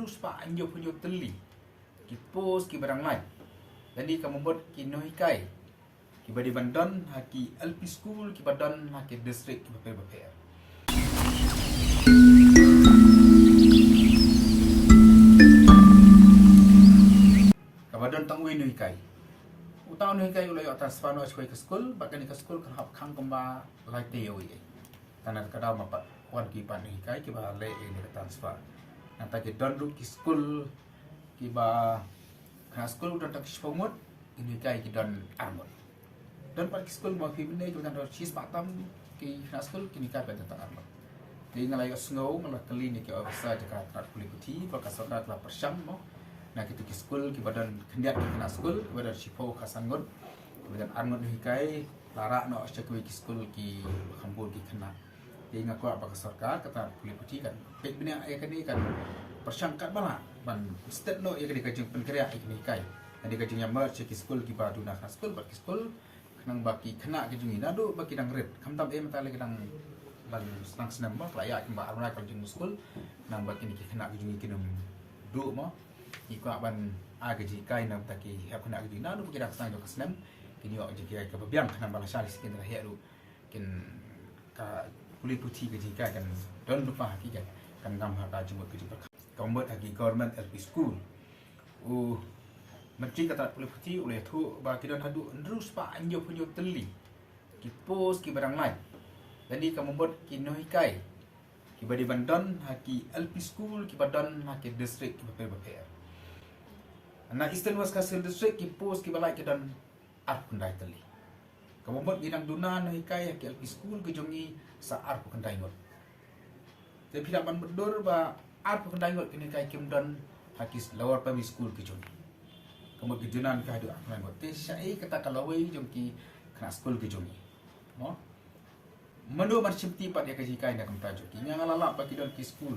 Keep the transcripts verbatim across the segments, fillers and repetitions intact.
Spah hynñiew phew hynñiew tylli ki post kiba dang lai. Lane ka mut ki nonghikai kiba dei ban don ha ki L P school kiba don ha ki district kiba pher bapher. Kaba don tang uwei nonghikai. Uta u nonghikai u la ïoh transfer noh sha kawei ka skul, bad kane ka skul ka la hap khang kumba lai taïew ïa. Tang na ka daw ma pat wan ki pat nonghikai kiba leh ïa kane ka transfer. Nangta ki don ruh ki skul kiba, khynnah skul don tang shiphew ngut, ki nonghikai ki don ar ngut. Don pat ki skul ba phi mynne kiba don shispah tam ki khynnah skul, ki nonghikai pat don tang ar ngut. Te nga la ïohsngew, nga la kylli na ki officer jong ka tnat pule puthi, ba ka sorkar ka la pyrshang mo na kito ki skul kiba don khyndiat ki khynnah skul, kiba don shiphew khatsan ngut, kiba don ar ngut nonghikai, la rah noh sha kiwei ki skul kiba kham bun ki khynnah. Te nga kwah ba ka sorkar, ka tnat pule puthi kan peit bniah ïa kane, kan pyrshang katba lah ban stet noh ïa kane ka jingpynkhreh ïa ki nonghikai. Kane ka jingïamert sha ki skul kiba duna khynnah skul bad ki skul, khnang ba ki khynnah ki jong ngi naduh ba ki dang rit, khamtam eh mynta lei ki dang ban sdang snem mo, ka la ïaid kumba ar bnai ka la jong skul, khnang ba kine ki khynnah ki jong ngi kin ym duh mo. Ngi kwah ban ai ka jinghikai na bynta ki hep khynnah ki jong ngi naduh ba ki dang sdang jong ka snem, kin ïoh jinghikai kaba biang, khnang ba lashai shisien kin da heh ruh, kin, ka pule puthi ka jinghikai kan don lypa ha ki, kan, kan ngam ha ka jingmut ka jingpyrkhat. Ka mut ha ki government L P school, u Myntri ka tnat pule puthi u la ïathuh ba ki don haduh hynriew spah hynñiew phew hynñiew tylli ki post kiba dang lai. Lane ka mut ki nonghikai kiba dei ban don ha ki L P school kiba don ha ki district kiba pher bapher. Na Eastern West Khasi Hills District ki post kiba lai ki don arphew khyndai tylli. Kaba mut ngi dang duna nonghikai ha ki L P school ki jong ngi sa arphew khyndai ngut. Te phi lah ban mutdur ba arphew khyndai ngut ki nonghikai kim don ha ki lower primary school ki jong ngi. Ka mut ki duna nonghikai haduh arphew khyndai ngut. Te shaei kata ka lawei jong ki khynnah skul ki jong ngi? Mo? Mano ban shimti pat ïa ka jinghikai na ka bynta jong ki? Nga nga la lap ba ki don ki skul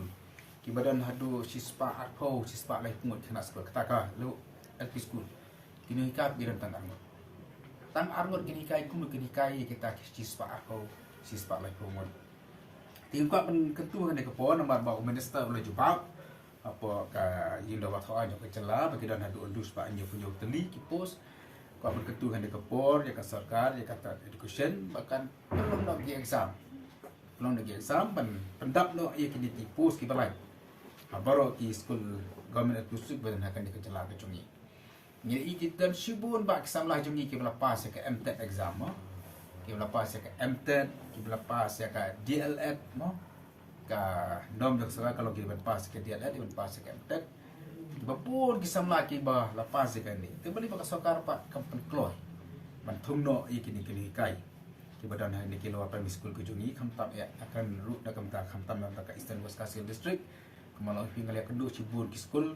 kiba don haduh shispah arphew, shispah laiphew ngut ki khynnah skul, kata ka leh L P school. Ki nonghikai ki don tang ar ngut. Tang ar ngut ki nonghikai, kumno kin hikai ïa kita ki shispah arphew, shispah laiphew ngut? Te nga kwah ban kyntu ha kane ka por namar ba u minister u la jubab hapoh ka ïing dorbar thaw aiñ jong ka jylla ba ki don haduh hynriew spah hynñiew phew hynñiew tylli ki post. Kwah ban kyntu ha kane ka por ïa ka sorkar, ïa ka tnat education, ba kan pynlong noh ki exam, pynlong noh ki exam ban pyndap noh ïa kine ki post kiba lai ha baroh ki skul government L P school ba don ha kane ka jylla ka jong ngi. Ngi ïohi ki don shibun bah ki samla jong ngi kiba la pass ïa ka M TET exam mo, kiba la pass ïa ka M TET, kiba la pass ïa ka D L Ed mo. Ka norm jong ka sorkar ka long kiba pass ïa ka D L Ed, kiba pass ïa ka M TET. Kiba bun ki samla kiba la pass ïa kane. Te balei ba ka sorkar pat kam pynkloi ban thung noh ïa kine ki nonghikai kiba don ha kine ki lower primary school ki jong ngi, khamtam eh, khamtam ruh na ka bynta, khamtam na ka bynta ka Eastern West Khasi Hills District. Kumba la ong phi, nga la ïakynduh shibun ki skul.